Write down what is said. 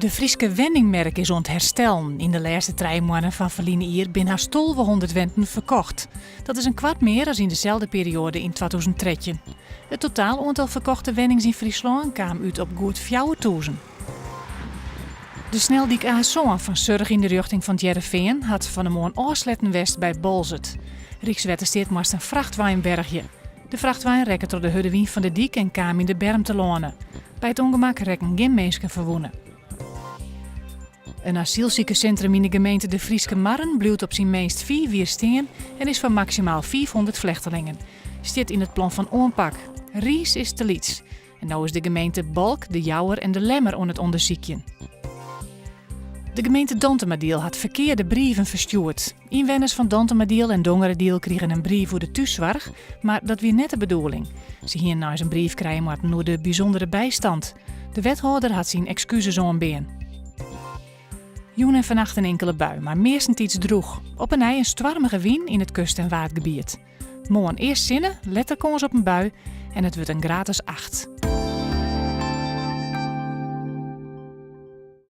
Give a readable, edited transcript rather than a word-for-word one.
De Fryske wenningmerk is oan it herstellen. Yn de lêste trije moannen fan ferline jier binne hast tolvehûndert wenten ferkocht. Dat is in kwart mear as yn deselde perioade yn 2013. It totaal oantal ferkochte wennings yn Fryslân kaam út op goed 4000. De sneldyk A7 fan Surch yn de rjochting fan It Hearrenfean hat fan 'e moarn ôfsletten west by Boalsert. Rykswettersteat moast in frachtwein bergje. De frachtwein rekke troch de hurde wyn fan de dyk en kaam yn de berm telâne. By it ûngemak rekken gjin minsken ferwûne. In asylsikerssintrum yn de gemeente De Fryske Marren bliuwt op syn minst fiif jier stean en is foar maksimaal 500 flechtelingen. Stiet yn it plan fan oanpak. Riis is te lyts. En no is de gemeente Balk, De Jouwer en De Lemmer oan it ûndersykjen. De gemeente Dantumadiel hat ferkearde brieven ferstjoerd. Ynwenners fan Dantumadiel en Dongeradiel krigen in brief oer de thússoarch, mar dat wie net de bedoeling. Se hienen eins in brief krije moatten oer de bysûndere bystand. De wethâlder hat syn ekskuzes oanbean. Jûn en fannacht in inkele bui, mar meastentiids drûch. Op 'e nij in stoarmige wyn yn it kust en Waadgebiet. Moarn earst sinne, letter kâns op in bui en it wurdt in graad as acht.